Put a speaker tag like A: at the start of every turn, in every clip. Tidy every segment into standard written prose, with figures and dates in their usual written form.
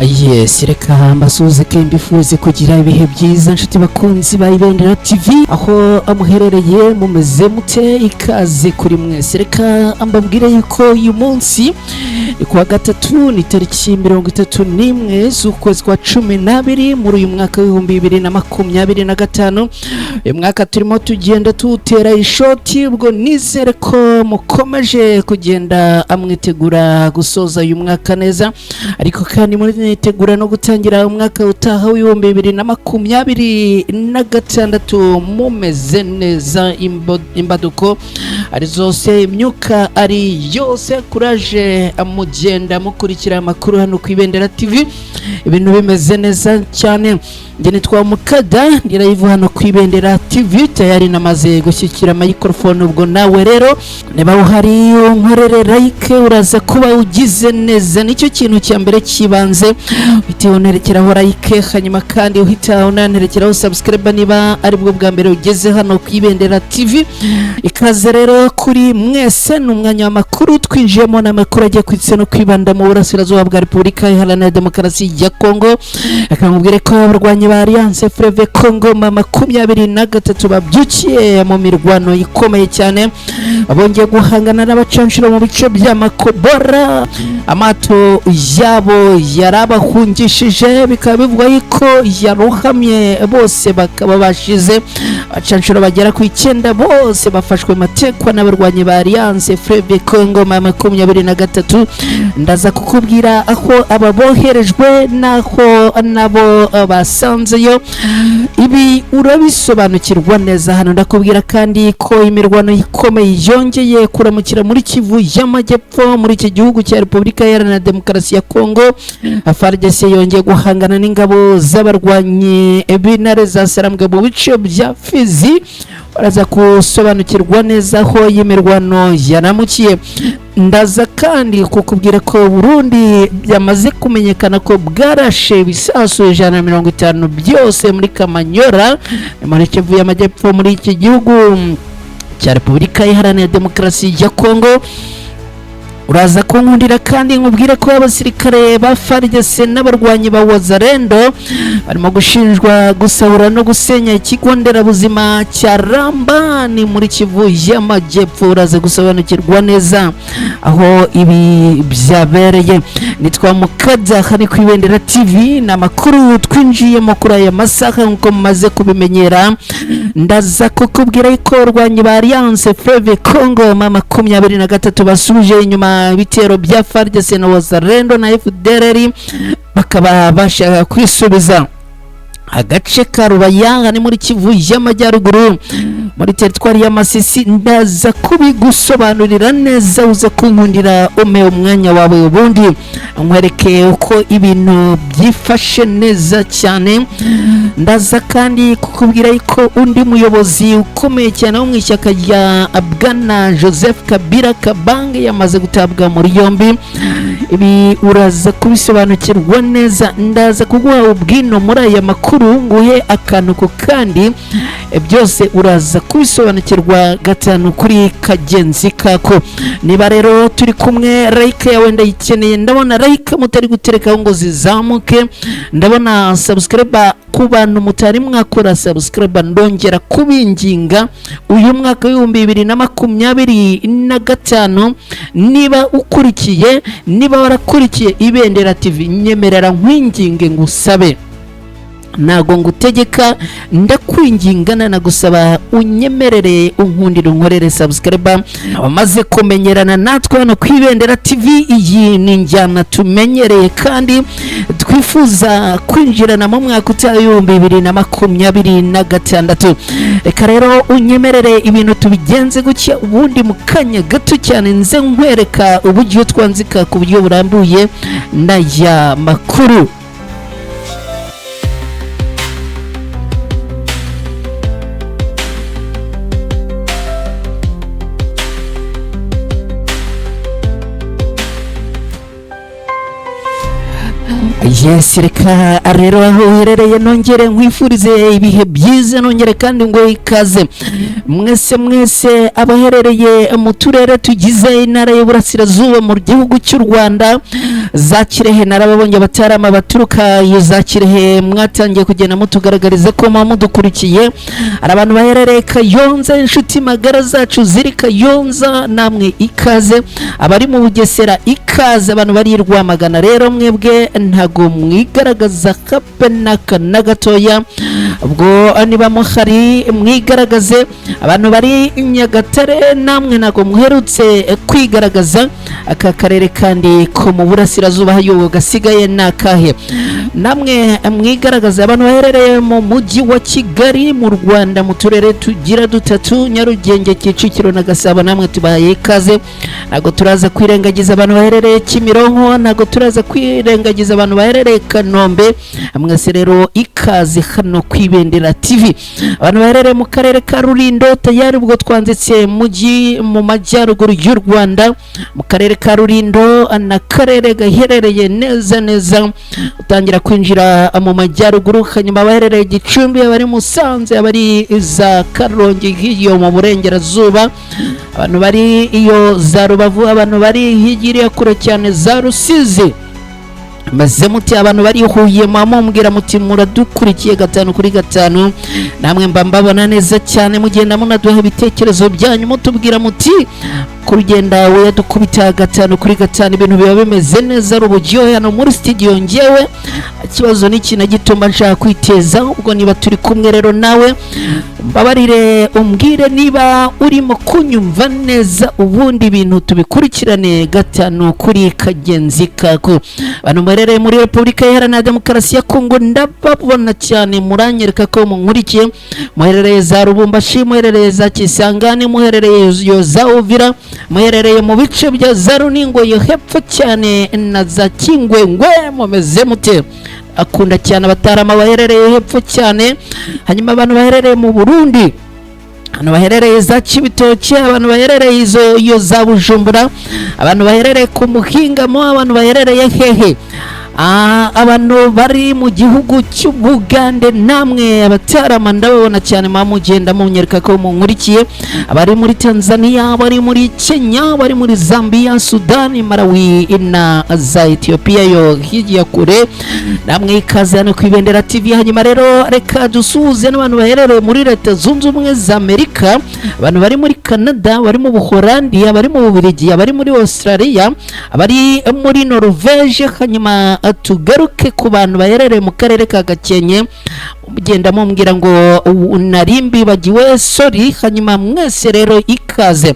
A: Yes, reka mbasuhuze ke mbifuze kugira ibihe byiza, nshuti bakunzi ba Ibendera TV aho amuherereye. Mumeze mute? Ikaze kuri mwese. Reka mbabwire yuko uyu munsi ni kuwa gatatu, ni tariki 31 z'ukwezi kwa 12 muri uyu mwaka w'2025. Uyu mwaka turimo tugenda tuwutera ishoti. Ubwo nizere ko mukomeje kugenda amwitegura gusoza uyu mwaka neza, ariko kandi muritegura no gutangira umwaka utaha w'2026 mumeze neza. Imbaduko ari zose, imyuka ari yose, kuraje mugenda mukurikira amakuru hano ku Ibendera TV, ibintu bimeze neza cyane. Njye nitwa Mukada, ndi live hano ku Ibendera TV, tayari namaze gushyikira microphone. Ubwo nawe rero niba uhari unkorere like, uraza kuba ugize neza. Nicyo kintu cya mbere cy'ibanze, uhita unerekeraho like, hanyuma kandi uhita unanterekeraho subscribe niba aribwo bwa mbere ugeze hano ku Ibendera TV. Ikaze rero kuri mwese, ni umwanya w'amakuru twinjiyemo, n'amakuru agiye kwitsa no kwibanda mu burasirazuba bwa Repubulika Iharanira Demokarasi ya Kongo. Reka nkubwire ko abarwanyi ba Alliance Fleuve Congo M23 babyukiye mu mirwano ikomeye cyane, bongeye guhangana n'abacanshuro mu bice bya Makobora. Amato yabo yarabahungishije, bikaba bivugwa yuko yarohamye, bose bakaba bashize. Abacanshuro bagera ku 9 bose bafashwe matekwa n'abarwanyi ba Alliance Fleuve Congo M23. Ndaza kukubwira aho aba boherejwe n'aho nabo basanzeyo, ibi urabisobanukirwa neza hano. Ndakubwira kandi ko imirwano ikomeye yongeye kuramukira muri Kivu y'Amajyepfo, muri iki gihugu cya Repubulika Iharanira Demokarasi ya Kongo. FARDC yongeye guhangana n'ingabo z'abarwanyi b'intare za Sarambwe mu bice bya Fizi. Baraza gusobanukirwa neza aho iyi mirwano yaramukiye. Ndaza kandi kukubwira ko Burundi byamaze kumenyekana ko bwarashe ibisasu 150 byose muri Kamanyora, muri Kivu y'Amajyepfo, muri iki gihugu cya Repubulika Iharanira Demokarasi ya Kongo. Uraza kunkundira kandi nkubwire ko abasirikare ba FARDC n'abarwanyi ba Wazalendo barimo gushinjwa gusahura no gusenya ikigo nderabuzima cya Rambani muri Kivu y'Amajyepfo. Uraza gusobanukirwa neza aho ibi byabereye. Nitwa Mukada, hari ku Ibendera TV, ni amakuru twinjiyemo kuri aya masaha nk'uko mumaze kubimenyera. Ndaza kukubwira ko abarwanyi ba Alliance Fleuve Congo M23 basubije inyuma ibitero bya FARDC na Wazalendo na FDLR, bakaba bashaka kwisubiza agace ka Rubayanga, ni muri Kivu y'Amajyaruguru, muri teritwari ya Masisi. Ndaza kubigusobanurira neza, uza kunkundira ume umwanya wawe, ubundi nkwereke uko ibintu byifashe neza cyane. Ndaza kandi kukubwira ko undi muyobozi ukomeye cyane wo mu ishyaka rya Bwana Joseph Kabila Kabange yamaze gutabwa muri yombi. Ibi uraza kubisobanukirwa neza. Ndaza kuguha ubwino muri aya makuru, nguhe akantu ku kandi, byose uraza kubisobanukirwa gatanu kuri kagenzi kako. Niba rero turi kumwe, like yawe ndayikeneye. Ndabona like mutari guterekaho ngo zizamuke, ndabona subscribe ku bantu mutari mwakora subscribe, ndongera kubinginga. Uyu mwaka w'2025, niba ukurikiye, niba warakurikiye Ibendera TV, nyemerera nkwinginge, ngusabe, ntago ngutegeka, ndakwinginga nanagusaba unyemerere, unkundire, unkorere subscribe. Abamaze kumenyerana natwe hano ku Ibendera TV, iyi ni injyana tumenyereye kandi twifuza kwinjirana mu mwaka utaha w'2026. Reka rero unyemerere ibintu tubigenze gutya, ubundi mu kanya gato cyane nze nkwereka uburyo twanzika ku buryo burambuye n'aya makuru. Yes, reka rero aho uherereye nongere nkwifurize ibihe byiza, nongere kandi ngo ikaze mwese mwese abaherereye mu turere tugize Intara y'Uburasirazuba mu gihugu cy'u Rwanda. Za Kirehe narababonye, abatarama baturuka iyo za Kirehe mwatangiye kugenda mutugaragariza ko muba mudukurikiye. Hari abantu baherereye Kayonza, inshuti magara zacu ziri Kayonza, namwe ikaze. Abari mu Bugesera ikaze. Abantu bari i Rwamagana rero mwebwe ntago mwigaragaza kape n'aka na gatoya, ubwo niba muhari mwigaragaze. Abantu bari i Nyagatare namwe ntago muherutse kwigaragaza. Aka karere kandi ko mu burasirazuba hayobowe gasigaye ni akahe? Namwe mwigaragaze. Abantu baherereye mu Mujyi wa Kigali mu Rwanda, mu turere tugira dutatu, Nyarugenge, Kicukiro na Gasabo, namwe tubahaye ikaze. Ntabwo turaza kwirengagiza abantu baherereye Kimironko, ntabwo turaza kwirengagiza abantu baherereye Kanombe. Mwese rero ikaze hano ku Ibendera TV. Abantu baherereye mu karere ka Rulindo, tayari ubwo twanditse mujyi mu majyaruguru y'u Rwanda, mu karere ka Rulindo, na karere gaherereye neza neza utangira kwinjira mu majyaruguru. Hanyuma abaherereye Gicumbi, abari Musanze, abari za Karongi hiyo mu burengerazuba, abantu bari iyo za Rubavu, abantu bari hirya kure cyane za Rusizi, maze muti abantu bari Huye mumbwira muti muradukurikiye 5 kuri 5. Namwe mba mbabona neza cyane, mugenda munaduha ibitekerezo byanyu, mutubwira muti kurugenda we dukubita 5 kuri 5, ibintu biba bimeze neza, ari uburyohe hano muri studio. Ngewe ikibazo ni iki na gito mba nshaka kwiteza. Ubwo niba turi kumwe rero, nawe mbabarire umbwire niba urimo kunyumva neza, ubundi ibintu tubikurikirane gatanu kuri kagenzi kako. Abantu muherereye muri Repubulika Iharanira Demokarasi ya Kongo ndababona cyane, muranyereka ko munkurikiye. Muherereye za Rubumbashi, muherereye za Kisangani, muherereye iyo za Uvira, muherereye mu bice bya za Runingo yo hepfo cyane na za Kingwengwe, mumeze mute? Akunda cyane abatarama baherereye hepfo cyane. Hanyuma abantu baherereye mu Burundi, abantu baherereye za Cibitoke, abantu baherereye izo iyo za Bujumbura, abantu baherereye ku Muhingamo, abantu baherereye hehe? Abantu bari mu gihugu cy'Ubugande, namwe abatarama ndababona cyane, muba mugenda munyereka ko munkurikiye. Abari muri Tanzania, abari muri Kenya, abari muri Zambia, Sudani, Malawi na za Ethiopia yo hirya kure, namwe ikaze hano ku Ibendera TV. Hanyuma rero reka dusuhuze n'abantu baherereye muri Leta Zunze Ubumwe za Amerika, abantu bari muri Canada, bari mu Buholandi, abari mu Bubiligi, abari muri Australia, abari muri Norvege. Hanyuma tugaruke ku bantu baherereye mu karere ka Gakenke, mugenda mumbwira ngo nari mbibagiwe, sorry. Hanyuma mwese rero ikaze.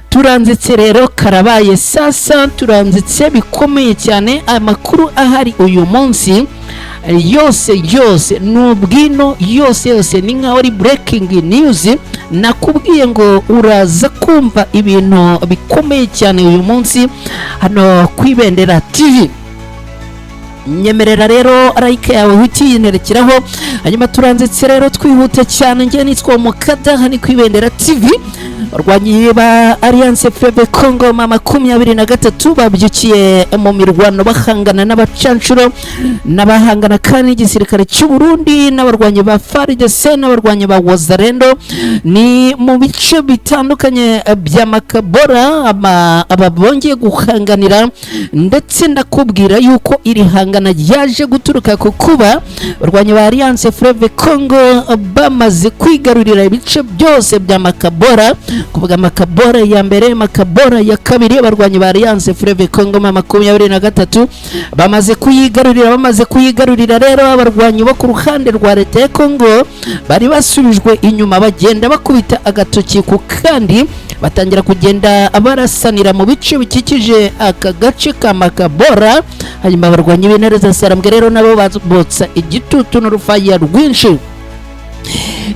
A: Turanzitse rero, karabaye sasa, turanzitse bikomeye cyane. Amakuru ahari uyu munsi yose yose ni ubwino, yose yose ni nkaho ari breaking news. Nakubwiye ngo uraza kumva ibintu bikomeye cyane uyu munsi hano ku Ibendera TV. Nyemerera rero like yawe utiyinerekeraho. Hanyuma turanzitse rero twihute cyane. Njye nitwa Mukada, ni ku Ibendera TV. Barwanyi ba Alliance Fleuve Congo ma 23 babyukiye mu mirwano, bahangana n'abacanshuro, n'abahangana kandi n'igisirikare cy'u Burundi, n'abarwanyi ba FARDC, n'abarwanyi ba Wazalendo. Ni mu bice bitandukanye bya Makabora aba bongeye guhanganira. Ndetse ndakubwira yuko iri hangana ryaje guturuka ku kuba abarwanyi ba Alliance Fleuve Congo bamaze kwigarurira ibice byose bya Makabora, kuvuga Makabora ya mbere, Makabora ya kabiri. Abarwanyi ba Alliance Fleuve Congo ma 23 bamaze kuyigarurira. Bamaze kuyigarurira rero, abarwanyi bo ku ruhande rwa leta ya Congo bari basubijwe inyuma, bagenda bakubita agatoki ku kandi, batangira kugenda barasanira mu bice bikikije aka gace ka Makabora. Hanyuma abarwanyi b'Intare za Sarambwe rero nabo botsa igitutu n'urufaya rwinshi.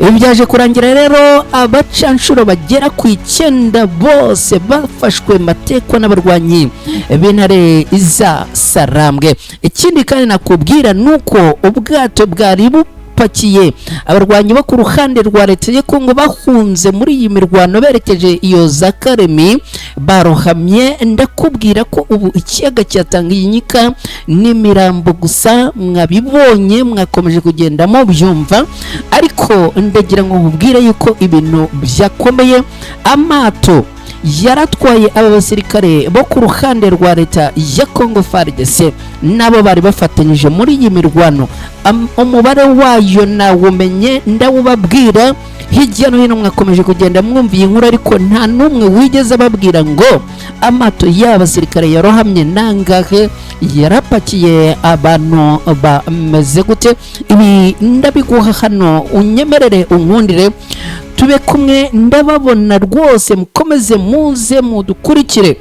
A: Ibi byaje kurangira rero abacanshuro bagera ku 9 bose bafashwe matekwa n'abarwanyi b'Intare za Sarambwe. Ikindi kandi nakubwira ni uko ubwato bwari yarapakiye abarwanyi bo ku ruhande rwa leta ya Kongo bahunze muri iyi mirwano berekeje iyo za Karemi barohamye. Ndakubwira ko ubu ikiyaga cya Tanganyika n'imirambo gusa, mwabibonye, mwakomeje kugenda mubyumva. Ariko ndagira ngo nkubwire yuko ibintu byakomeye. Amato yaratwaye aba basirikare bo ku ruhande rwa leta ya Congo FARDC nabo bari bafatanyije muri iyi mirwano, umubare wayo nawumenye, ndawubabwira. Hirya no hino mwakomeje kugenda mwumva iyi nkuru, ariko nta n'umwe wigeze ababwira ngo amato y'aba basirikare yarohamye nangahe, yarapakiye abantu bameze gute. Ibi ndabiguha hano, unyemerere, unkundire tube kumwe. Ndababona rwose, mukomeze muze mudukurikire.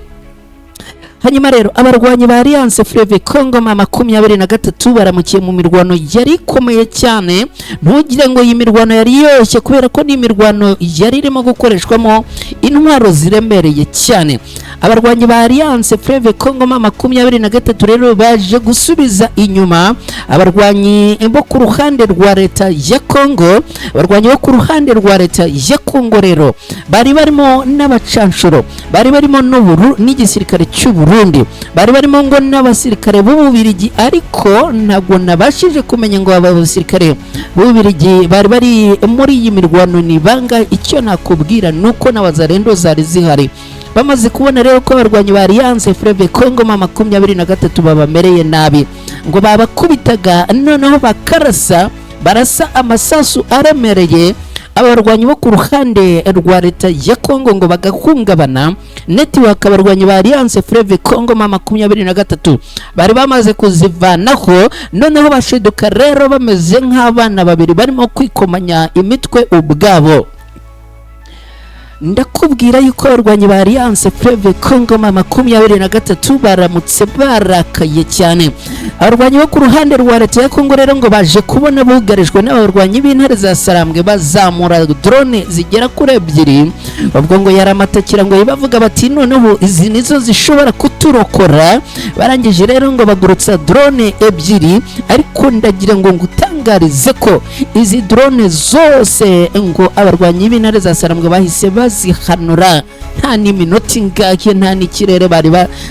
A: Hanyuma rero abarwanyi ba Alliance Fleuve Congo M23 baramukiye mu mirwano yari ikomeye cyane. Ntugire ngo iyi mirwano yari yoroshye, kubera ko ni imirwano yari irimo gukoreshwamo intwaro ziremereye cyane. Abarwanyi ba Alliance Fleuve Congo M23 rero baje gusubiza inyuma abarwanyi bo ku ruhande rwa leta ya Congo. Abarwanyi bo ku ruhande rwa leta ya Congo rero bari barimo n'abacanshuro, bari barimo n'uburu n'igisirikare cy'u Burundi, bari barimo ngo n'abasirikare b'Ububirigi, ariko ntabwo nabashije kumenya ngo aba basirikare b'Ububirigi bari bari muri iyi mirwano ni bangahe. Icyo nakubwira ni uko n'abazarendo zari zihari. Bamaze kubona rero ko abarwanyi ba Alliance Fleuve Congo M23 babamereye nabi, ngo babakubitaga noneho bakarasa, barasa amasasu aremereye, abarwanyi bo ku ruhande rwa leta ya Congo ngo bagahungabana. Network abarwanyi ba Alliance Fleuve Congo M23 bari bamaze kuzivanaho, noneho bashiduka rero bameze nk'abana babiri barimo kwikomanya imitwe ubwabo. Ndakubwira yuko abarwanyi ba Alliance Fleuve Congo M23 baramutse barakaye cyane. Abarwanyi bo ku ruhande rwa leta ya Congo rero ngo baje kubona bugarijwe n'abarwanyi b'intare za Sarambwe, bazamura drone zigera kuri ebyiri. Ubwo ngo yaramatakira, ngo bavuga bati: "Noneho izi nizo zishobora kuturokora." Barangije rero ngo bagurutsa drone ebyiri, ariko ndagira ngo ngutangarize ko izi drone zose ngo abarwanyi b'intare za Sarambwe bahise bazihanura nta n'iminota ingahe, nta n'ikirere bari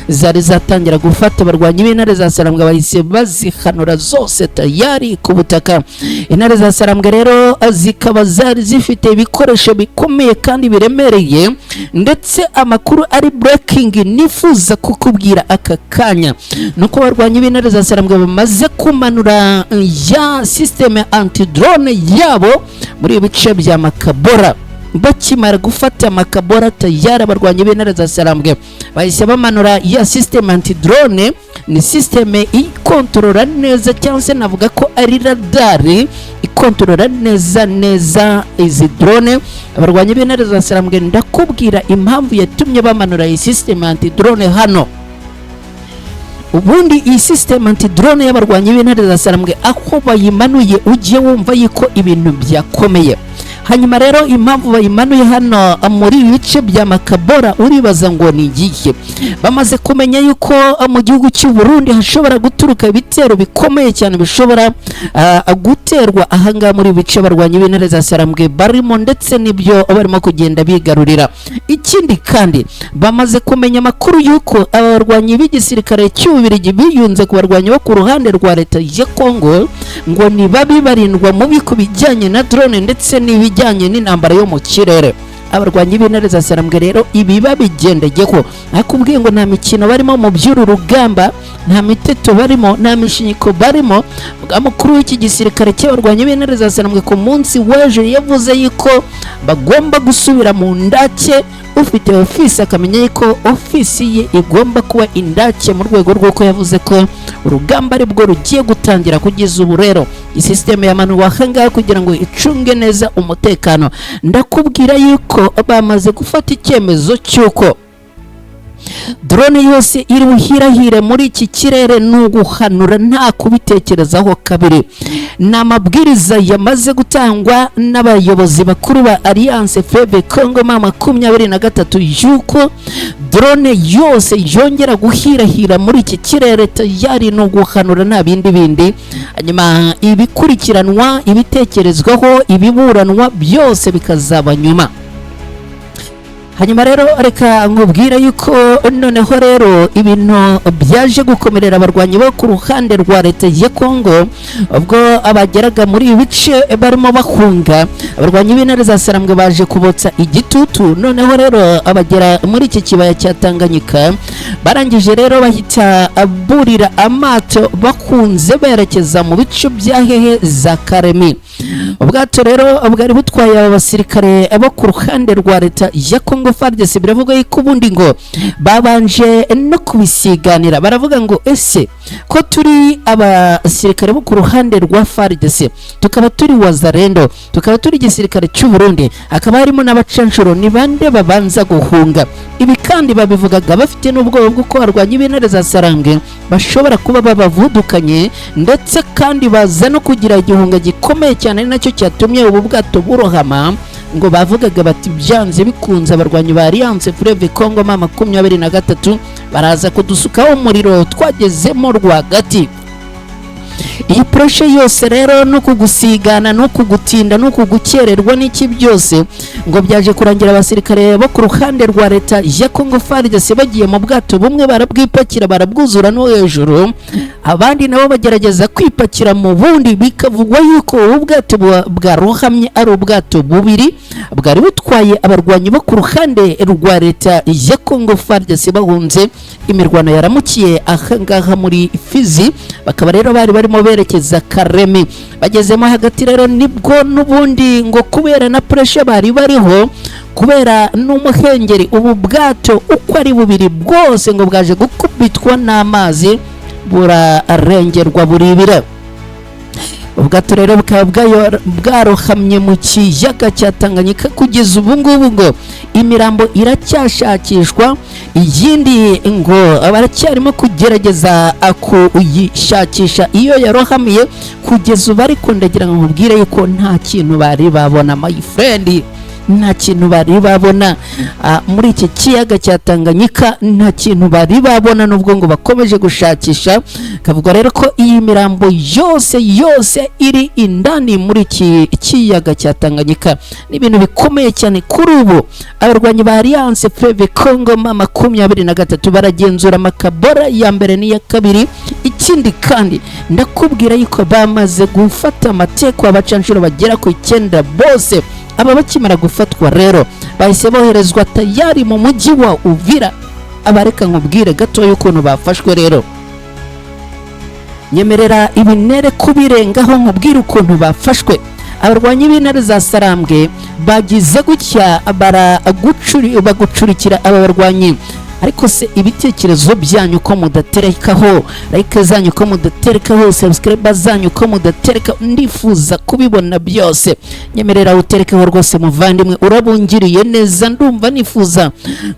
A: zari zatangira gufata. Abarwanyi b'intare za Sarambwe bahise bazihanura zose tayari ku butaka. Intare za Sarambwe rero zikaba zari zifite ibikoresho bikomeye kandi biremereye. Ndetse amakuru ari breaking nifuza kukubwira aka kanya nuko abarwanyi b'intare za Sarambwe bamaze kumanura ya système anti drone yabo muri ibi bice bya Makabora. Bakimara gufata Makabora, tayari abarwanyi b'intare za Sarambwe bahise bamanura ya système anti drone. Ni système ikontorora neza, cyangwa se navuga ko ari radari ikontorora neza neza izi drone. Abarwanyi b'intare za Sarambwe, ndakubwira impamvu yatumye bamanura iyi système anti drone hano. Ubundi iyi système anti drone y'abarwanyi b'intare za Sarambwe, aho bayimanuye ujye wumva yuko ibintu byakomeye. Hanyuma rero impamvu bayimanuye hano muri ibi bice bya Makabora, uribaza ngo ni igihe bamaze kumenya yuko mu gihugu cy'u Burundi hashobora guturuka ibitero bikomeye cyane bishobora guterwa ahangaha muri ibi bice abarwanyi b'intare za Sarambwe barimo, ndetse n'ibyo barimo kugenda bigarurira. Ikindi kandi, bamaze kumenya amakuru y'uko aba barwanyi b'igisirikare cy'Ububirigi biyunze ku barwanyi bo ku ruhande rwa leta ya Congo, ngo ni babi, barindwa mubi ku bijyanye na drone ndetse n'ibijyanye n'intambara yo mu kirere. Abarwanyi b'intare za Sarambwe rero ibi babigendeyeho. Akubwiye ngo nta mikino barimo mu by'uru rugamba, nta miteto barimo, nta mishinyiko barimo. Mukuru w'iki gisirikare cy'abarwanyi b'intare za Sarambwe ku munsi w'ejo yavuze yuko bagomba gusubira mu ndake, ufite ofisi akamenya yuko ofisi ye igomba kuba indake, mu rwego rw'uko yavuze ko urugamba aribwo rugiye gutangira. Kugeza ubu rero isisiteme yamanuwe ahangaha kugira ngo icunge neza umutekano. Ndakubwira yuko bamaze gufata icyemezo cy'uko Drone yose iri buhirahire muri iki kirere ni uguhanura, nta kubitekerezaho kabiri. Ni amabwiriza yamaze gutangwa n'abayobozi bakuru ba Alliance Fleuve Congo M23 yuko drone yose yongera guhirahira muri iki kirere tayari ni uguhanura, nta bindi bindi. Hanyuma ibikurikiranwa, ibitekerezwaho, ibiburanwa byose bikazaba nyuma. Hanyuma rero reka nkubwire yuko noneho rero ibintu byaje gukomerera abarwanyi bo ku ruhande rwa leta ya Congo ubwo abageraga muri ibi bice barimo bahunga. Abarwanyi b'intare za Sarambwe baje kubotsa igitutu. Noneho rero abagera muri iki kibaya cya Tanganyika, barangije rero bahita burira amato bakunze berekeza mu bice bya hehe? Za Karemi. Ubwato rero bwari butwaye aba basirikare bo ku ruhande rwa leta ya Congo FARDC, biravuga yuko ubundi ngo babanje no kubisiganira, baravuga ngo: "Ese ko turi abasirikare bo ku ruhande rwa FARDC, tukaba turi Wazalendo, tukaba turi igisirikare cy'u Burundi, hakaba harimo n'abacanshuro, ni bande babanza guhunga?" Ibi kandi babivugaga bafite n'ubwoba bw'uko barwanya ibintare za Sarambwe bashobora kuba babavudukanye, ndetse kandi baza no kugira igihunga gikomeye cyane, ari nacyo cyatumye ubu bwato burohama. Ngo bavugaga bati: "Byanze bikunze abarwanyi ba Alliance Fleuve Congo M23 baraza kudusukaho umuriro twagezemo rwagati." Iyi pressure yose rero, no kugusigana, no kugutinda, no kugukererwa n'iki byose, ngo byaje kurangira abasirikare bo ku ruhande rwa leta ya Congo FARDC bagiye mu bwato bumwe, barabwipakira, barabwuzura no hejuru, abandi nabo bagerageza kwipakira mu bundi. Bikavugwa yuko ubu bwato bwarohamye ari ubwato bubiri bwari butwaye abarwanyi bo ku ruhande rwa leta ya Congo FARDC bahunze imirwano yaramukiye ahangaha muri Fizi. Bakaba rero bari barimo berekeza Karemi. Bagezemo hagati rero nibwo n'ubundi ngo kubera na pressure bari bariho, kubera n'umuhengeri, ubu bwato uko ari bubiri bwose ngo bwaje gukubitwa n'amazi, burarengerwa, buribira. Ubwato rero bukaba bwarohamye mu kiyaga cya Tanganyika. Kugeza ubu ngubu ngo imirambo iracyashakishwa, iyindi ngo baracyarimo kugerageza kuyishakisha iyo yarohamiye kugeza ubu. Ariko ndagira ngo nkubwire yuko nta kintu bari babona, my friend, nta kintu bari babona muri iki kiyaga cya Tanganyika, nta kintu bari babona nubwo ngo bakomeje gushakisha. Kavuga rero ko iyi mirambo yose yose iri indani muri iki kiyaga cya Tanganyika. Ni ibintu bikomeye cyane. Kuri ubu abarwanyi ba Alliance Fleuve Congo M23 baragenzura Makabora ya mbere n'iya kabiri. Ikindi kandi ndakubwira yuko bamaze gufata amateko abacanshuro bagera ku 9 bose. Aba bakimara gufatwa rero bahise boherezwa tayari mu mujyi wa Uvira. Abareka nkubwire gatoya ukuntu bafashwe rero. Nyemerera ibinere kubirengaho, nkubwire ukuntu bafashwe. Abarwanyi b'intare za Sarambwe bagize gutya bagucurikira aba barwanyi. Ariko se ibitekerezo byanyu ko mudaterekaho, like zanyu ko mudaterekaho, subscribe zanyu ko mudatereka? Ndifuza kubibona byose. Nyemerera uterekaho rwose muvandimwe, urabungiriye neza. Ndumva nifuza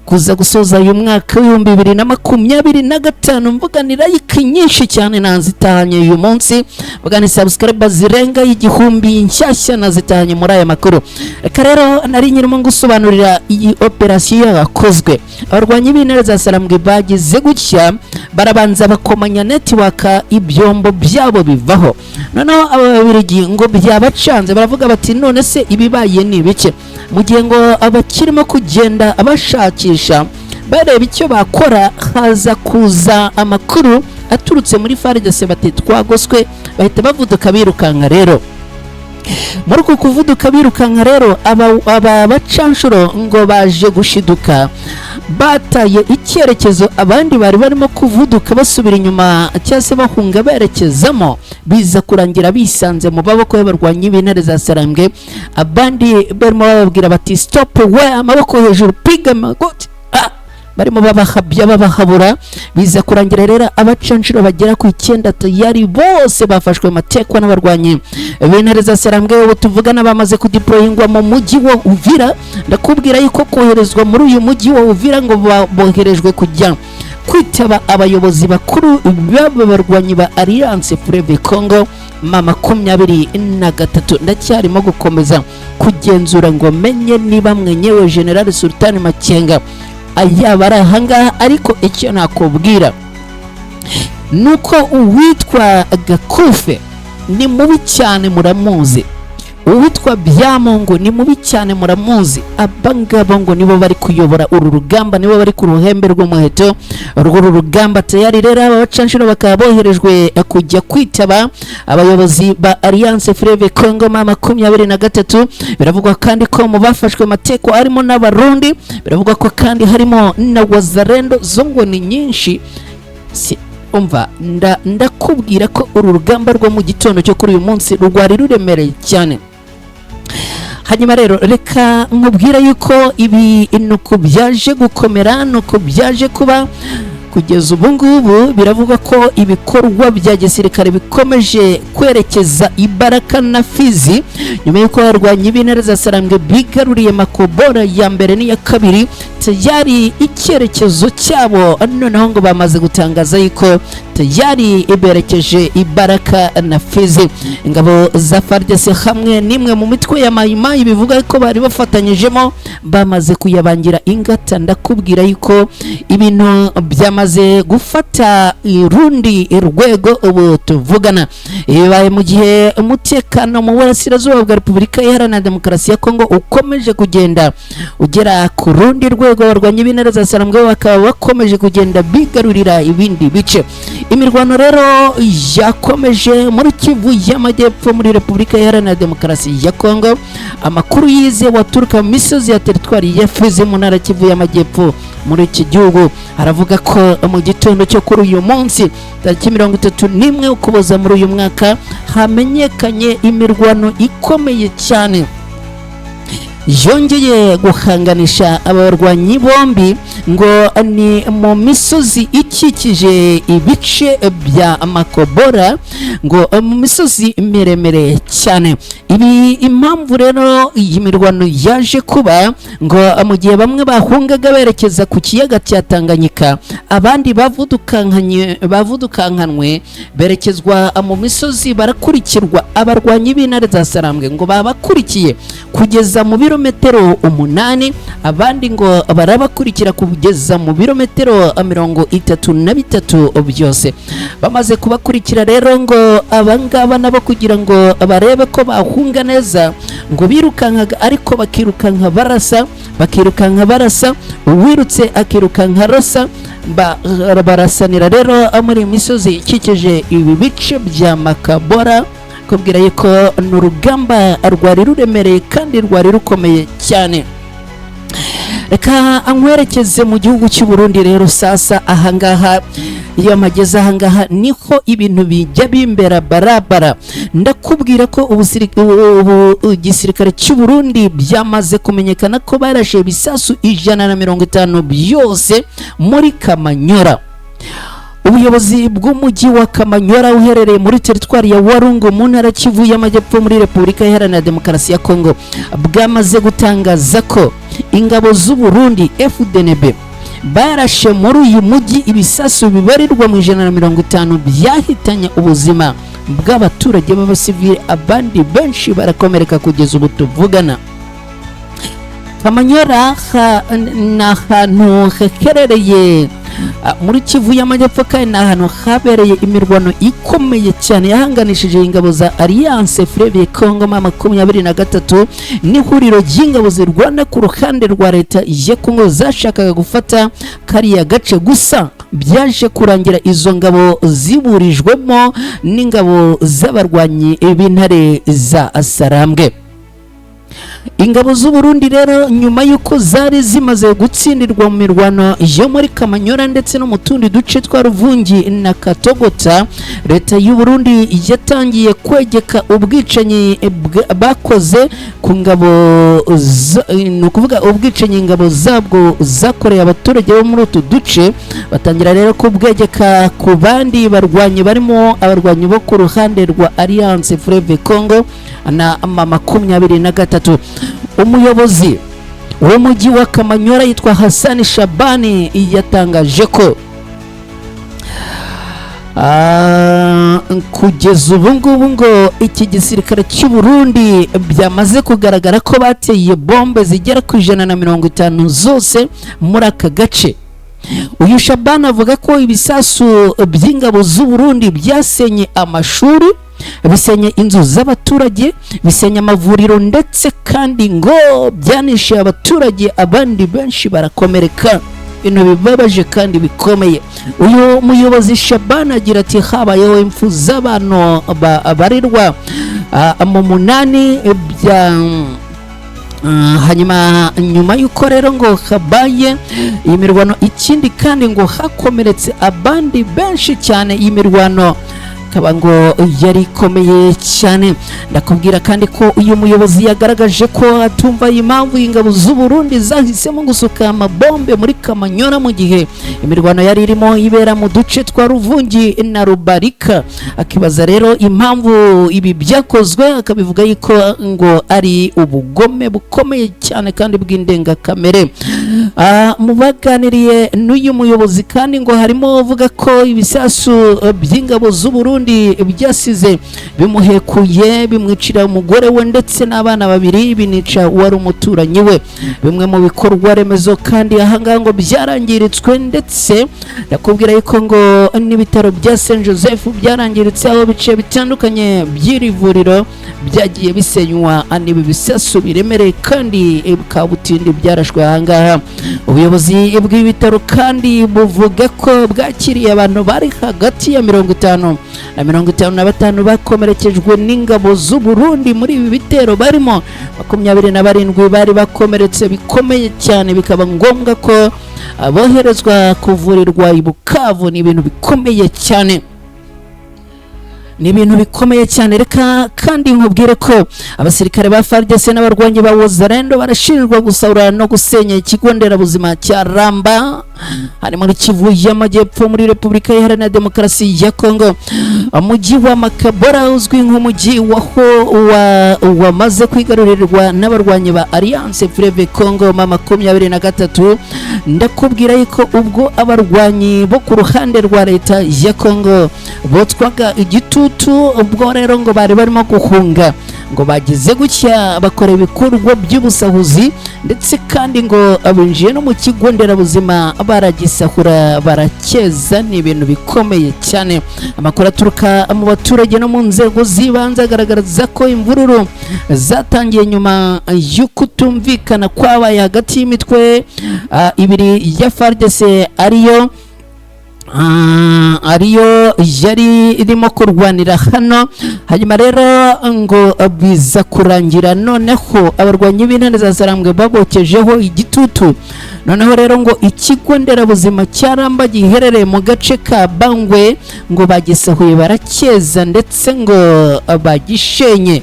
A: kuza gusoza uyu mwaka w'2025 mvuga ni like nyinshi cyane nazitahanye uyu munsi, mvuga ni subscribe zirenga 1000 nshyashya nazitahanye muri aya makuru. Reka rero nari nyirimo ngusobanurira iyi operasiyo yakozwe. Abarwanyi b'intare za Sarambwe bagize gutya barabanza bakomanya network, ibyombo byabo bivaho. Noneho aba Babirigi ngo byabacanze, baravuga bati: "None se ibibaye ni ibiki?" Mu gihe ngo abakirimo kugenda bashakisha, bareba icyo bakora, haza kuza amakuru aturutse muri FARDC bati: "Twagoswe." Bahita bavuduka birukanka. Rero muri uku kuvuduka birukanka rero, aba bacanshuro ngo baje gushiduka bataye icyerekezo abandi bari barimo kuvuduka basubira inyuma cyangwa se bahunga berekezamo, biza kurangira bisanze mu maboko y'abarwanyi b'intare za Sarambwe. Abandi barimo bababwira bati: "Stop we, amaboko hejuru, piga magoti." Ah, Barimo babahabya, babahabura, biza kurangira rero abacanshuro bagera ku 9 tayari bose bafashwe matekwa n'abarwanyi b'intare za Sarambwe. Ubu tuvugana bamaze kudeployingwa mu mujyi wa Uvira. Ndakubwira yuko koherezwa muri uyu mujyi wa Uvira ngo boherejwe kujya kwitaba abayobozi bakuru b'aba barwanyi ba Alliance Fleuve Congo ma 23. Ndacyarimo gukomeza kugenzura ngo menye niba mwenyewe General Sultan Makenga yaba ari ahangaha, ariko icyo nakubwira nuko uwitwa Gakufe ni mubi cyane, muramuzi. Uwitwa Byamungu ni mubi cyane, muramuzi. Abangaba ngo nibo bari kuyobora uru rugamba, nibo bari ku ruhembe rw'umuheto rw'uru rugamba. Tayari rero aba bacanshuro bakaba boherejwe kujya kwitaba abayobozi ba Alliance Fleuve Congo ma 23. Biravugwa kandi ko mu bafashwe mateko harimo n'Abarundi, biravugwa ko kandi harimo na Wazalendo, zo ngo ni nyinshi. Si umva, ndakubwira ko uru rugamba rwo mu gitondo cyo kuri uyu munsi rwari ruremereye cyane. Hanyuma rero reka nkubwire yuko ibi nuko byaje gukomera, nuko byaje kuba. Kugeza ubu ngubu biravugwa ko ibikorwa bya gisirikare bikomeje kwerekeza Ibaraka na Fizi, nyuma y'uko abarwanyi b'intare za Sarambwe bigaruriye Makobora ya mbere n'iya kabiri. Tayari icyerekezo cyabo noneho ngo bamaze gutangaza yuko tayari berekeje Ibaraka na Fizi. Ingabo za FARDC hamwe n'imwe mu mitwe ya Mayimayi bivuga ko bari bafatanyijemo bamaze kuyabangira ingata. Ndakubwira yuko ibintu byamaze gufata urundi rwego ubu tuvugana. Bibaye mu gihe umutekano mu burasirazuba bwa Repubulika Iharanira Demokarasi ya Kongo ukomeje kugenda ugera ku rundi rwego, abarwanyi b'intare za Sarambwe bakaba bakomeje kugenda bigarurira ibindi bice. Imirwano rero yakomeje muri Kivu y'Amajyepfo, muri Repubulika Iharanira Demokarasi ya Kongo. Amakuru yize waturuka mu misozi ya teritwari ya Fizi mu ntara Kivu y'Amajyepfo muri iki gihugu aravuga ko mu gitondo cyo kuri uyu munsi, tariki 31 Ukuboza muri uyu mwaka, hamenyekanye imirwano ikomeye cyane yongeye guhanganisha abarwanyi bombi, ngo ni mu misozi ikikije ibice bya Makobora, ngo mu misozi miremire cyane. Ibi impamvu rero iyi mirwano yaje kuba, ngo mu gihe bamwe bahungaga berekeza ku kiyaga cya Tanganyika, abandi bavudukankanwe berekezwa mu misozi, barakurikirwa. Abarwanyi b'intare za Sarambwe ngo babakurikiye kugeza mu birometero 8, abandi ngo barabakurikira kugeza mu birometero 33 byose. Bamaze kubakurikira rero, ngo abangaba nabo kugira ngo barebe ko bahunga neza, ngo birukankaga ariko bakirukanka barasa, bakirukanka barasa, uwirutse akirukanka arasa. Barasanira rero muri iyi misozi ikikije ibi bice bya Makabora. Kubwira yuko ni urugamba rwari ruremereye kandi rwari rukomeye cyane. Reka ankwerekeze mu gihugu cy'u Burundi rero. Sasa ahangaha, iyo mpageze ahangaha niho ibintu bijya bimbera barabara. Ndakubwira ko ubu igisirikare cy'u Burundi byamaze kumenyekana ko barashe ibisasu 150 byose muri Kamanyora. Ubuyobozi bw'umujyi wa Kamanyora uherereye muri teritwari ya Warungu mu ntara Kivu y'Amajyepfo muri Repubulika Iharanira Demokarasi ya Kongo bwamaze gutangaza ko ingabo z'u Burundi FDNB barashe muri uyu mujyi ibisasu bibarirwa mu 150, byahitanye ubuzima bw'abaturage b'abasivili, abandi benshi barakomereka kugeza ubu tuvugana. Kamanyora ni ahantu haherereye muri Kivu y'Amajyepfo, kandi ni ahantu habereye imirwano ikomeye cyane yahanganishije ingabo za Alliance Fleuve Congo ma 23 n'ihuriro ry'ingabo zirwana ku ruhande rwa leta ya Congo zashakaga gufata kariya gace. Gusa byaje kurangira izo ngabo ziburijwemo n'ingabo z'abarwanyi b'intare za Sarambwe. Ingabo z'u Burundi rero, nyuma y'uko zari zimaze gutsindirwa mu mirwano yo muri Kamanyora ndetse no mu tundi duce twa Ruvungi na Katogota, leta y'u Burundi yatangiye kwegeka ubwicanyi bakoze ku ngabo, ni ukuvuga ubwicanyi ingabo zabwo zakoreye abaturage bo muri utu duce. Batangira rero kubwegeka ku bandi barwanyi, barimo abarwanyi bo ku ruhande rwa Alliance Fleuve Congo na M23. Umuyobozi w'umujyi wa Kamanyora yitwa Hassan Shabani yatangaje ko kugeza ubu ngubu ngo iki gisirikare cy'u Burundi byamaze kugaragara ko bateye bombe zigera ku 150 zose muri aka gace. Uyu Shabani avuga ko ibisasu by'ingabo z'u Burundi byasenye amashuri, bisenye inzu z'abaturage, bisenya amavuriro, ndetse kandi ngo byanishe abaturage, abandi benshi barakomereka, ibintu bibabaje kandi bikomeye. Uyu muyobozi Shabani agira ati: "Habayeho impfu z'abantu barirwa mu munani bya." Hanyuma nyuma y'uko rero ngo habaye iyi mirwano, ikindi kandi ngo hakomeretse abandi benshi cyane. Iyi mirwano ikaba ngo yari ikomeye cyane. Ndakubwira kandi ko uyu muyobozi yagaragaje ko atumva impamvu ingabo z'u Burundi zahisemo gusuka amabombe muri Kamanyora mu gihe imirwano yari irimo ibera mu duce twa Ruvungi na Rubarika, akibaza rero impamvu ibi byakozwe, akabivuga yuko ngo ari ubugome bukomeye cyane kandi bw'indengakamere. Mu baganiriye n'uyu muyobozi kandi ngo harimo uvuga ko ibisasu by'ingabo z'u Burundi byasize bimuhekuye, bimwicira umugore we ndetse n'abana babiri, binica uwari umuturanyi we. Bimwe mu bikorwa remezo kandi ahangaha ngo byarangiritswe, ndetse ndakubwira yuko ngo n'ibitaro bya Saint Joseph byarangiritse, aho bice bitandukanye by'iri vuriro byagiye bisenywa n'ibi bisasu biremereye kandi kabutindi byarashwe ahangaha. Ubuyobozi bw'ibitaro kandi buvuga ko bwakiriye abantu bari hagati ya 50 na 55 bakomerekejwe n'ingabo z'u Burundi muri ibi bitero, barimo 27 bari bakomeretse bikomeye cyane, bikaba ngombwa ko boherezwa kuvurirwa i Bukavu. Ni ibintu bikomeye cyane, ni ibintu bikomeye cyane. Reka kandi nkubwire ko abasirikare ba FARDC n'abarwanyi ba Wazalendo barashinjwa gusahura no gusenya ikigo nderabuzima cya Ramba, hari muri Kivu y'Amajyepfo, muri Repubulika Iharanira Demokarasi ya Kongo. Umujyi wa Makabora uzwi nk'umujyi waho wamaze kwigarurirwa n'abarwanyi ba Alliance Fleuve Congo M23. Ndakubwira yuko ubwo abarwanyi bo ku ruhande rwa leta ya Kongo botwaga igitutu, ubwo rero ngo bari barimo guhunga, ngo bagize gutya bakora ibikorwa by'ubusahuzi, ndetse kandi ngo binjiye no mu kigo nderabuzima baragisahura, barakeza. Ni ibintu bikomeye cyane. Amakuru aturuka mu baturage no mu nzego z'ibanze agaragaza ko imvururu zatangiye nyuma y'ukutumvikana kwabaye hagati y'imitwe ibiri ya FARDC, ariyo yari irimo kurwanira hano. Hanyuma rero ngo biza kurangira noneho abarwanyi b'intare za Sarambwe babokejeho igitutu. Noneho rero ngo ikigo nderabuzima cya Ramba giherereye mu gace ka Bangwe ngo bagisahuye, barakeza, ndetse ngo bagishenye,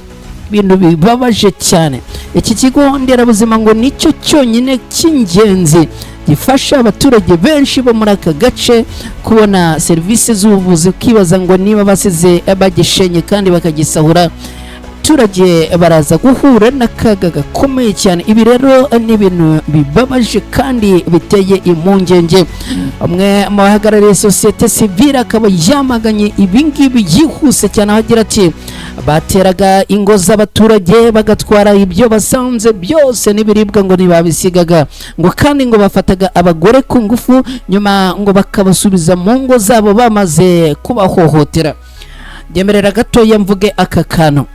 A: ibintu bibabaje cyane. Iki kigo nderabuzima ngo nicyo cyonyine cy'ingenzi gifasha abaturage benshi bo muri aka gace kubona serivisi z'ubuvuzi. Ukibaza ngo niba basize bagishenye kandi bakagisahura, abaturage baraza guhura n'akaga gakomeye cyane. Ibi rero ni ibintu bibabaje kandi biteye impungenge. Umwe mu bahagarariye sosiyete sivile akaba yamaganye ibi ngibi yihuse cyane, aho agira ati: "Bateraga ingo z'abaturage, bagatwara ibyo basanze byose, n'ibiribwa ngo ntibabisigaga." Ngo kandi ngo bafataga abagore ku ngufu, nyuma ngo bakabasubiza mu ngo zabo bamaze kubahohotera. Nyemerera gatoya mvuge aka kantu.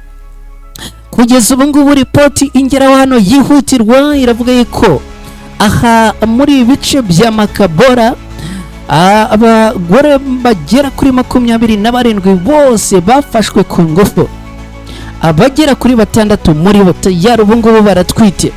A: Kugeza ubu ngubu ripoti ingeraho hano yihutirwa iravuga yuko aha muri ibi bice bya Makabora abagore bagera kuri 27 bose bafashwe ku ngufu. Abagera kuri batandatu muri bo tayari ubu ngubu baratwite.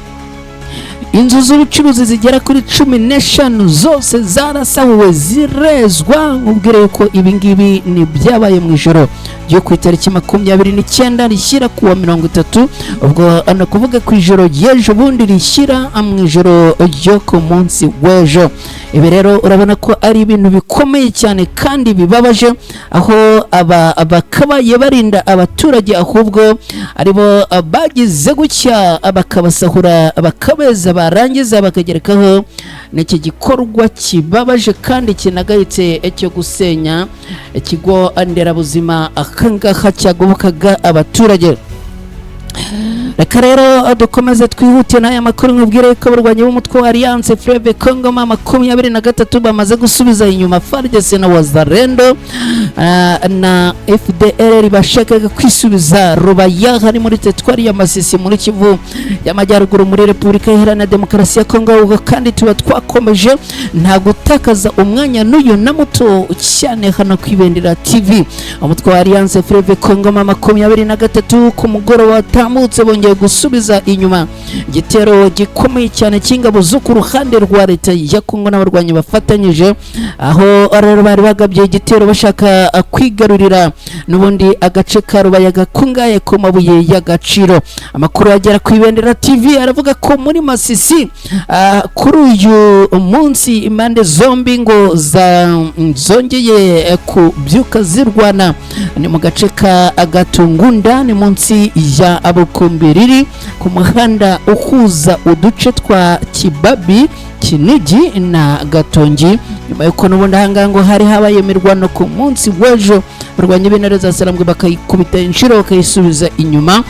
A: Inzu z'ubucuruzi zigera kuri 15 zose zarasahuwe, zirezwa. Nkubwire ko ibi ngibi ni byabaye mu ijoro ryo ku itariki 29 rishyira kuwa 30, ubwo ni ukuvuga ku ijoro ry'ejo bundi rishyira mu ijoro ryo ku munsi w'ejo. Ibi rero urabona ko ari ibintu bikomeye cyane kandi bibabaje, aho aba bakabaye barinda abaturage ahubwo aribo bagize gutya bakabasahura, bakabeza, barangiza bakagerekaho n'iki gikorwa kibabaje kandi kinagayitse cyo gusenya ikigo nderabuzima ahangaha cyagobokaga abaturage. Reka rero dukomeze twihute n'aya makuru. Nkubwire ko abarwanyi b'umutwe wa Alliance Fleuve Congo M23 bamaze gusubiza inyuma FARDC na Wazalendo na FDLR bashakaga kwisubiza Rubaya, hari muri teritwari ya Masisi, muri Kivu y'Amajyaruguru, muri Repubulika Iharanira Demokarasi ya Kongo. Ubwo kandi tuba twakomeje, nta gutakaza umwanya n'uyu na muto cyane, hano ku Ibendera TV. Umutwe wa Alliance Fleuve Congo M23 ku mugoroba watambutse bongeye gusubiza inyuma igitero gikomeye cyane cy'ingabo zo ku ruhande rwa leta ya Kongo n'abarwanyi bafatanyije, aho rero bari bagabye igitero bashaka kwigarurira n'ubundi agace ka Rubaya gakungahaye ku mabuye y'agaciro. Amakuru agera ku Ibendera TV aravuga ko muri Masisi kuri uyu munsi impande zombi ngo zongeye kubyuka zirwana. Ni mu gace ka Gatungunda, ni munsi ya Abukumbiriri, ku muhanda uhuza uduce twa Kibabi, Kinigi na Gatongi, nyuma yuko n'ubundi ahangaha ngo hari habaye imirwano ku munsi w'ejo, barwanya b'intare za Sarambwe bakayikubita inshuro, bakayisubiza inyuma.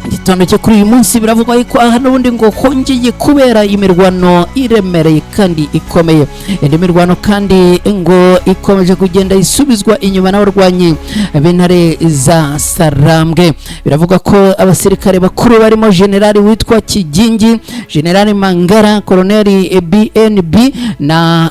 A: Igitondo cyo kuri uyu munsi biravugwa yuko aha n'ubundi ngo hongeye kubera imirwano iremereye kandi ikomeye. Indi mirwano kandi ngo ikomeje kugenda isubizwa inyuma n'abarwanyi b'intare za Sarambwe. Biravugwa ko abasirikare bakuru barimo generali witwa Kigingi, Generali Mangara, Koloneli BNB na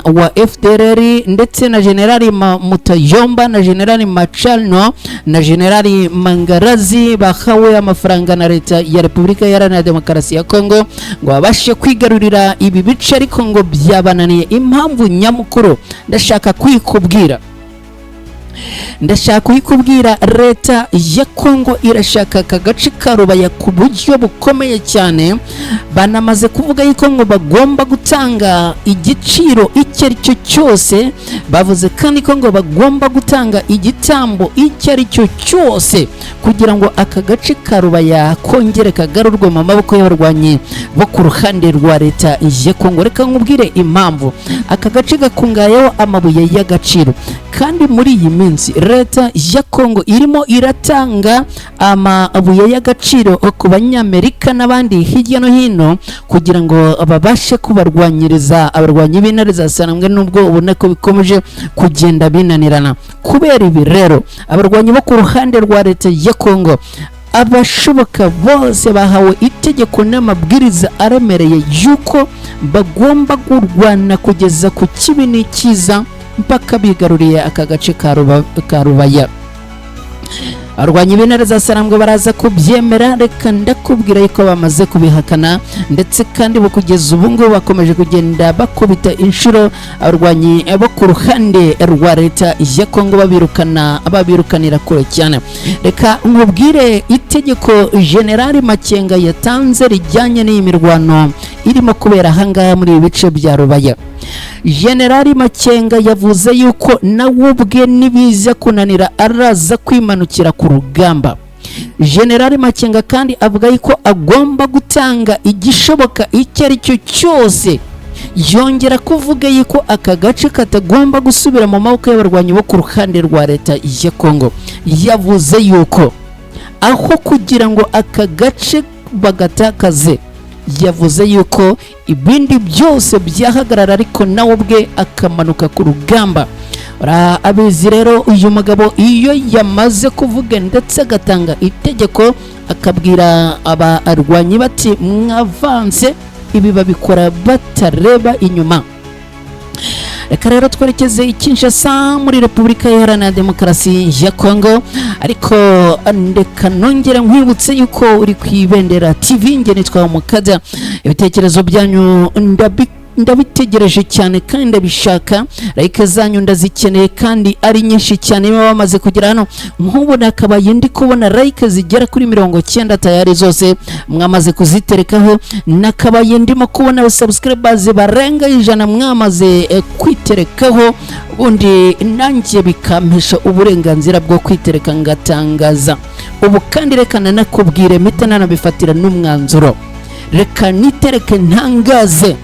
A: wa FDLR, ndetse na Generali Mutayomba na Generali Macalno na Generali Mangarazi bahawe amafaranga na leta ya Repubulika Iharanira Demokarasi ya Kongo ngo babashe kwigarurira ibi bice, ariko ngo byabananiye. Impamvu nyamukuru ndashaka kuyikubwira: leta ya Kongo irashaka aka gace ka Rubaya ku buryo bukomeye cyane. Banamaze kuvuga yuko ngo bagomba gutanga igiciro icyo ari cyo cyose. Bavuze kandi ko ngo bagomba gutanga igitambo icyo ari cyo cyose kugira ngo aka gace ka Rubaya kongere kagarurwe mu maboko y'abarwanyi bo ku ruhande rwa leta ya Kongo. Reka nkubwire impamvu: aka gace gakungayeho amabuye y'agaciro, kandi muri iyi minsi leta ya Kongo irimo iratanga amabuye y'agaciro ku Banyamerika n'abandi hirya no hino kugira ngo babashe kubarwanyiriza abarwanyi b'intare za Sarambwe, nubwo ubona ko bikomeje kugenda binanirana. Kubera ibi rero, abarwanyi bo ku ruhande rwa leta ya Kongo abashoboka bose bahawe itegeko n'amabwiriza aremereye y'uko bagomba kurwana kugeza ku kibi n'ikiza, mpaka bigaruriye aka gace ka Rubaya. Abarwanyi b'intare za Sarambwe baraza kubyemera? Reka ndakubwira yuko bamaze kubihakana, ndetse kandi bo kugeza ubu ngubu bakomeje kugenda bakubita inshuro abarwanyi bo ku ruhande rwa leta ya Kongo, babirukana, babirukanira kure cyane. Reka nkubwire itegeko Generali Makenga yatanze rijyanye n'iyi mirwano irimo kubera ahangaha muri ibi bice bya Rubaya. Generali Makenga yavuze yuko nawe ubwe nibiza kunanira araza kwimanukira ku rugamba. Generali Makenga kandi avuga yuko agomba gutanga igishoboka icyo ari cyo cyose. Yongera kuvuga yuko aka gace katagomba gusubira mu maboko y'abarwanyi bo ku ruhande rwa leta ya Kongo. Yavuze yuko aho kugira ngo aka gace bagatakaze, yavuze yuko ibindi byose byahagarara, ariko nawe ubwe akamanuka ku rugamba. Abizi rero, uyu mugabo iyo yamaze kuvuga ndetse agatanga itegeko, akabwira abarwanyi bati "Mwavanse", ibi babikora batareba inyuma. Reka rero twerekeze i Kinshasa muri Repubulika Iharanira Demokarasi ya Kongo, ariko ndeka nongera nkwibutse yuko uri ku Ibendera TV. Nge nitwa Mukada. Ibitekerezo byanyu ndabitegereje cyane kandi ndabishaka. Like zanyu ndazikeneye kandi ari nyinshi cyane. Niba bamaze kugera hano, nk'ubu nakabaye ndi kubona like zigera kuri 90 tayari, zose mwamaze kuziterekaho. Nakabaye ndimo kubona subscribers barenga 100 mwamaze kwiterekaho, ubundi nanjye bikampesha uburenganzira bwo kwitereka ngatangaza. Ubu kandi reka nanakubwire, mpita nanabifatira n'umwanzuro, reka nitereke ntangaze.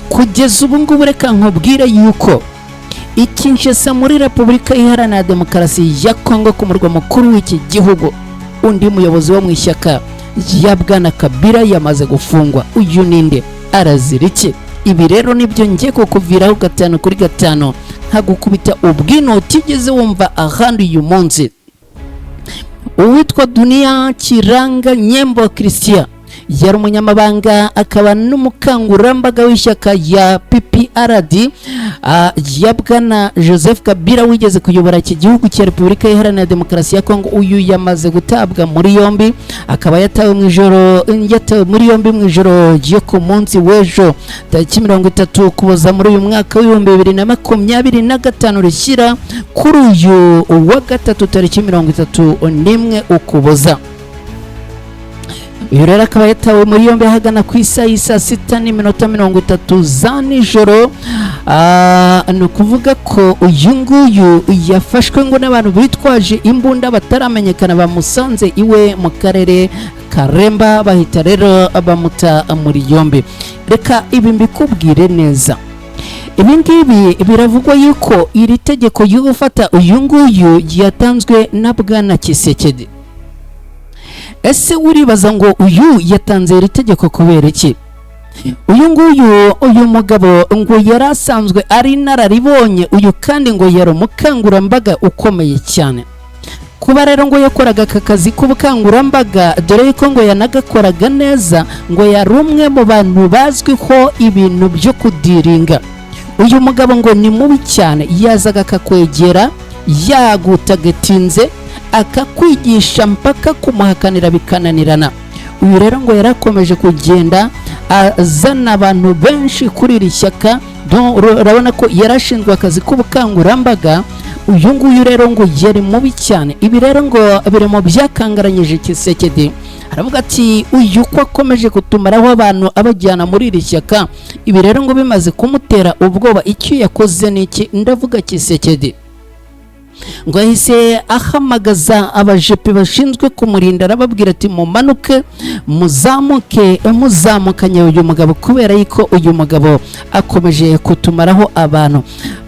A: Kugeza ubu ngubu, reka nkubwire yuko i Kinshasa muri Repubulika Iharanira Demokarasi ya Kongo, ku murwa mukuru w'iki gihugu, undi muyobozi wo mu ishyaka rya Bwana Kabila yamaze gufungwa. Uyu ninde? Arazira iki? Ibi rero nibyo ngiye kukuviraho gatanu kuri gatanu, nkagukubita ubwino utigeze wumva ahandi uyu munsi. Uwitwa Dunia Kiranga Nyembo Christian yari umunyamabanga akaba n'umukangurambaga w'ishyaka ya PPRD ya Bwana Joseph Kabila wigeze kuyobora iki gihugu cya Repubulika Iharanira Demokarasi ya Kongo. Uyu yamaze gutabwa muri yombi, akaba yatawe muri yombi mu ijoro ryo ku munsi w'ejo tariki 30 Ukuboza muri uyu mwaka w'2025, rishyira kuri uyu wa gatatu tariki 31 Ukuboza. Uyu rero akaba yatawe muri yombi ahagana ku isaha y'i saa 6 n'iminota 30 za nijoro. Ni ukuvuga ko uyu nguyu yafashwe ngo n'abantu bitwaje imbunda bataramenyekana bamusanze iwe mu karere Karemba, bahita rero bamuta muri yombi. Reka ibi mbikubwire neza. Ibi ngibi biravugwa yuko iri tegeko ryo gufata uyu nguyu yatanzwe na Bwana Tshisekedi. Ese uribaza ngo uyu yatanze iri tegeko kubera iki? Uyu nguyu, uyu mugabo ngo yari asanzwe ari inararibonye, uyu kandi ngo yari umukangurambaga ukomeye cyane. Kuba rero ngo yakoraga aka kazi k'ubukangurambaga, dore yuko ngo yanagakoraga neza, ngo yari umwe mu bantu bazwiho ibintu byo kudiringa. Uyu mugabo ngo ni mubi cyane, yazaga akakwegera yagutagatinze, akakwigisha mpaka kumuhakanira bikananirana. Uyu rero ngo yarakomeje kugenda azana abantu benshi kuri iri shyaka. Urabona ko yarashinzwe akazi k'ubukangurambaga. Uyu nguyu rero ngo yari mubi cyane. Ibi rero ngo biri mu byakangaranyije Tshisekedi, aravuga ati: "Uyu ko akomeje kutumaraho abantu abajyana muri iri shyaka?" Ibi rero ngo bimaze kumutera ubwoba. Icyo yakoze ni iki? Ndavuga Tshisekedi, ngo yahise ahamagaza abajepe bashinzwe kumurinda, arababwira ati: "Mumanuke, muzamuke, muzamukanye uyu mugabo, kubera yuko uyu mugabo akomeje kutumaraho abantu."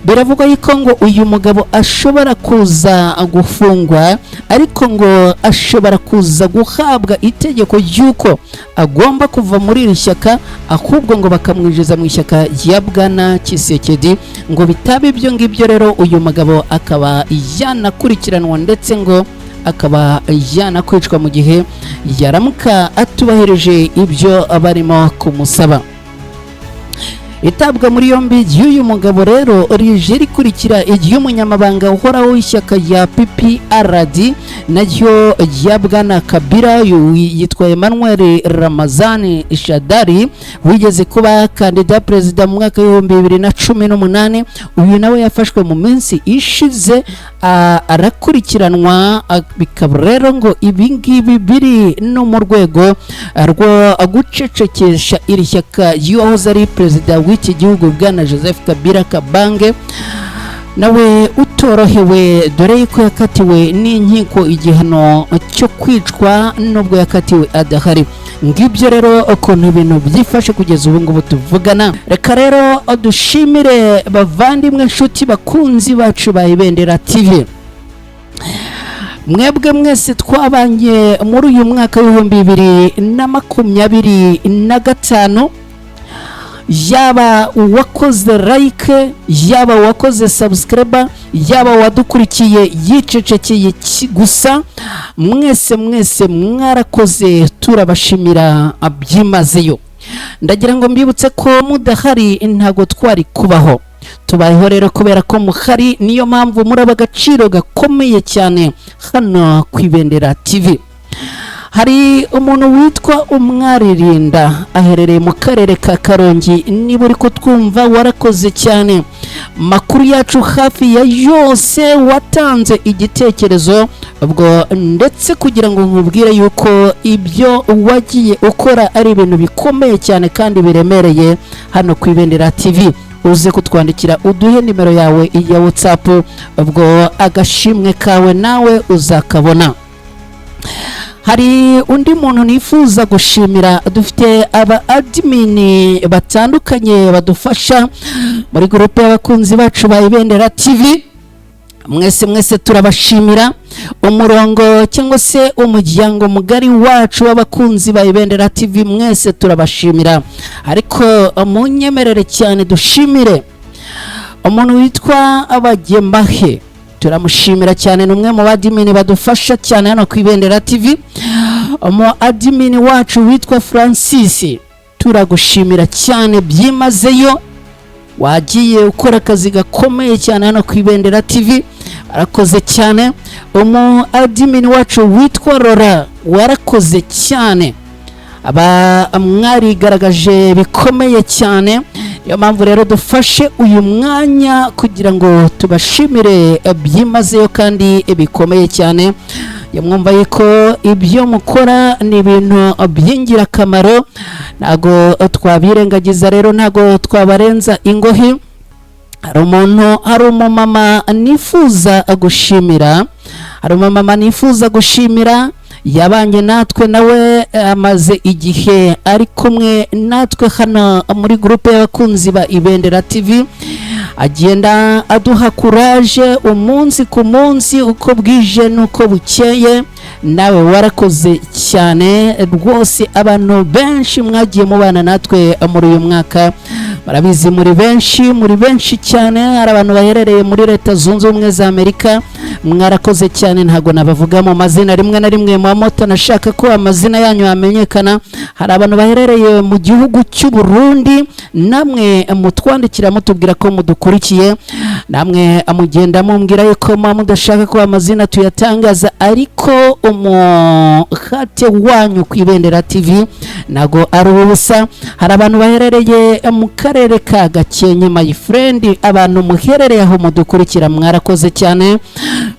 A: Biravugwa yuko ngo uyu mugabo ashobora kuza gufungwa, ariko ngo ashobora kuza guhabwa itegeko ry'uko agomba kuva muri iri shyaka, ahubwo ngo bakamwinjiza mu ishyaka rya Bwana Tshisekedi. Ngo bitaba ibyo ngibyo rero, uyu mugabo akaba yanakurikiranwa, ndetse ngo akaba yanakwicwa mu gihe yaramuka atubahirije ibyo barimo kumusaba. Itabwa muri yombi ry'uyu mugabo rero rije rikurikira iry'umunyamabanga uhoraho w'ishyaka rya PPRD naryo rya Bwana Kabila, uyu yitwa Emmanuel Ramazani Shadari, wigeze kuba kandida perezida mu mwaka w'2018. Uyu nawe yafashwe mu minsi ishize, arakurikiranwa. Bikaba rero ngo ibi ngibi biri no mu rwego rwo gucecekesha iri shyaka ry'uwahoze ari perezida w'iki gihugu, Bwana Joseph Kabila Kabange, nawe utorohewe, dore yuko yakatiwe n'inkiko igihano cyo kwicwa nubwo yakatiwe adahari. Ngibyo rero ukuntu ibintu byifashe kugeza ubu ngubu tuvugana. Reka rero dushimire bavandimwe, inshuti, bakunzi bacu ba Ibendera TV, mwebwe mwese twabanye muri uyu mwaka w'2025. Yaba uwakoze like, yaba uwakoze subscribe, yaba uwadukurikiye yicecekeye gusa, mwese mwese mwarakoze, turabashimira byimazeyo. Ndagira ngo mbibutse ko mudahari ntabwo twari kubaho. Tubayeho rero kubera ko muhari, niyo mpamvu muraba agaciro gakomeye cyane hano ku Ibendera TV. Hari umuntu witwa Umwaririnda, aherereye mu karere ka Karongi. Niba uri kutwumva, warakoze cyane. Makuru yacu hafi ya yose watanze igitekerezo. Ubwo ndetse kugira ngo nkubwire yuko ibyo wagiye ukora ari ibintu bikomeye cyane kandi biremereye hano ku Ibendera TV, uze kutwandikira uduhe nimero yawe ya WhatsApp, ubwo agashimwe kawe nawe uzakabona. Hari undi muntu nifuza gushimira. Dufite aba admin batandukanye badufasha muri groupe y'abakunzi bacu ba Ibendera TV. Mwese mwese turabashimira. Umurongo cyangwa se umuryango mugari wacu w'abakunzi ba Ibendera TV, mwese turabashimira. Ariko munyemerere cyane dushimire umuntu witwa Abagembahe. Turamushimira cyane, ni umwe mu ba admin badufasha cyane hano ku Ibendera TV. Umu admin wacu witwa Francis, turagushimira cyane byimazeyo. Wagiye ukora akazi gakomeye cyane hano ku Ibendera TV, arakoze cyane. Umu admin wacu witwa Rora, warakoze cyane. Aba mwarigaragaje bikomeye cyane. Niyo mpamvu rero dufashe uyu mwanya kugira ngo tubashimire byimazeyo kandi bikomeye cyane. Mwumva yuko ibyo mukora ni ibintu by'ingirakamaro, ntabwo twabirengagiza rero, ntabwo twabarenza ingohi. Hari umuntu, hari umumama nifuza gushimira, hari umumama nifuza gushimira yabanye natwe, nawe amaze igihe ari kumwe natwe hano muri groupe y'abakunzi ba Ibendera TV, agenda aduha courage umunsi ku munsi, uko bwije n'uko bukeye. Nawe warakoze cyane rwose. Abantu benshi mwagiye mubana natwe muri uyu mwaka, barabizi, muri benshi, muri benshi cyane. Hari abantu baherereye muri Leta Zunze Ubumwe za Amerika, mwarakoze cyane. Ntabwo nabavuga mu mazina, rimwe na rimwe muba mutanashaka ko amazina yanyu yamenyekana. Hari abantu baherereye mu gihugu cy'u Burundi, namwe mutwandikira mutubwira ko mudukurikiye, namwe mugenda mumbwira yuko muba mudashaka ko amazina tuyatangaza, ariko umuhate wanyu ku Ibendera TV ntabwo ari ubusa. Hari abantu baherereye mu karere ka Gakenke, my friend, abantu muherereye aho mudukurikira, mwarakoze cyane.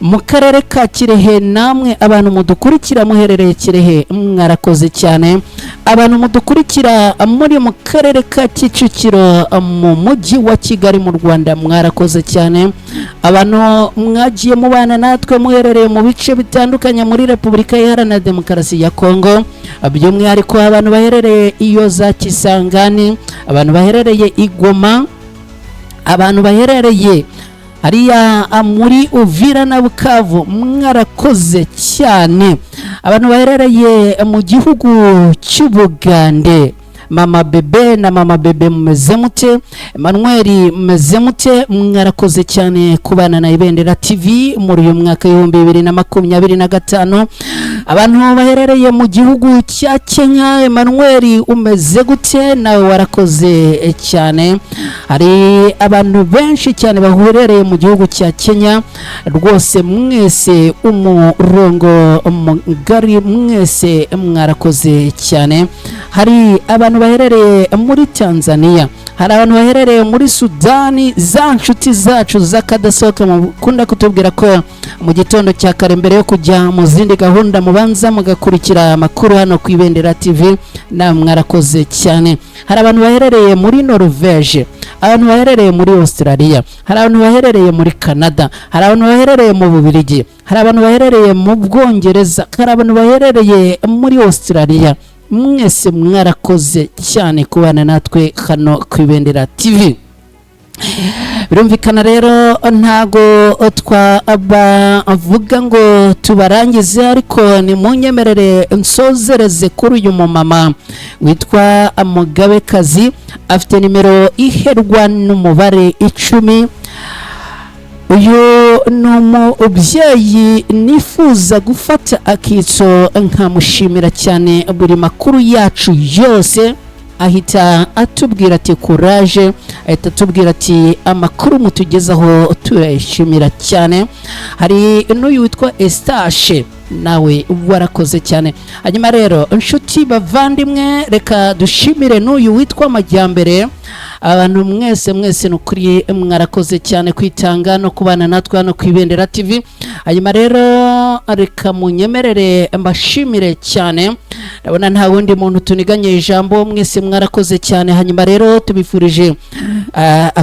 A: Mu karere ka Kirehe, namwe abantu mudukurikira muherereye Kirehe, mwarakoze cyane. Abantu mudukurikira muri mu karere ka Kicukiro mu mujyi wa Kigali mu Rwanda, mwarakoze cyane. Abantu mwagiye mubana natwe muherereye mu bice bitandukanye muri Repubulika Iharanira Demokarasi ya Kongo, by'umwihariko abantu baherereye iyo za Kisangani, abantu baherereye i Goma, abantu baherereye hariya muri Uvira na Bukavu, mwarakoze cyane. Abantu baherereye mu gihugu cy'Ubugande, mama bebe na mama bebe, mumeze mute? Emmanuel, mumeze mute? Mwarakoze cyane kubana na Ibendera TV muri uyu mwaka w'2025. Abantu baherereye mu gihugu cya Kenya, Emmanuel, umeze gute? Nawe warakoze cyane. Hari abantu benshi cyane baherereye mu gihugu cya Kenya, rwose mwese, umurongo mugari, mwese mwarakoze cyane. Hari abantu baherereye muri Tanzania, hari abantu baherereye muri Sudani, za nshuti zacu z'akadasohoka mukunda kutubwira ko mu gitondo cya kare mbere yo kujya mu zindi gahunda mubanza mugakurikira amakuru hano ku Ibendera TV, namwe mwarakoze cyane. Hari abantu baherereye muri Norvege, abantu baherereye muri Australia, hari abantu baherereye muri Canada, hari abantu baherereye mu Bubiligi, hari abantu baherereye mu Bwongereza, hari abantu baherereye muri Australia. Mwese mwarakoze cyane kubana natwe hano ku Ibendera TV. Birumvikana rero ntago twabavuga ngo tubarangize, ariko ni munyemerere nsozereze kuri uyu mumama witwa Mugabekazi, afite nimero iherwa n'umubare 10. Uyu ni umubyeyi nifuza gufata akitso nkamushimira cyane. Buri makuru yacu yose Ahita atubwira ati "Courage", ahita atubwira ati "Amakuru mutugezaho turayishimira cyane". Hari n'uyu witwa Estashe, nawe warakoze cyane. Hanyuma rero, inshuti bavandimwe, reka dushimire n'uyu witwa Majyambere. Abantu mwese mwese, ni ukuri mwarakoze cyane kwitanga no kubana natwe hano ku Ibendera TV. Hanyuma rero reka munyemerere mbashimire cyane. Ndabona nta wundi muntu tuniganye ijambo. Mwese mwarakoze cyane. Hanyuma rero tubifurije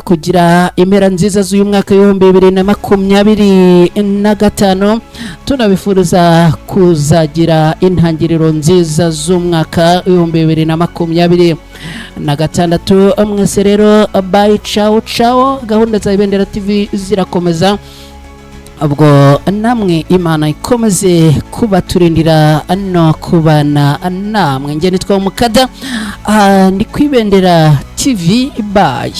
A: kugira impera nziza z'uyu mwaka w'2025, tunabifuriza kuzagira intangiriro nziza z'umwaka w'2026. Mwese rero, bye, ciao ciao. Gahunda za Ibendera TV zirakomeza. Ubwo namwe Imana ikomeze kubaturindira no kubana namwe. Njye nitwa Umukada, ndi ku Ibendera TV. Bye.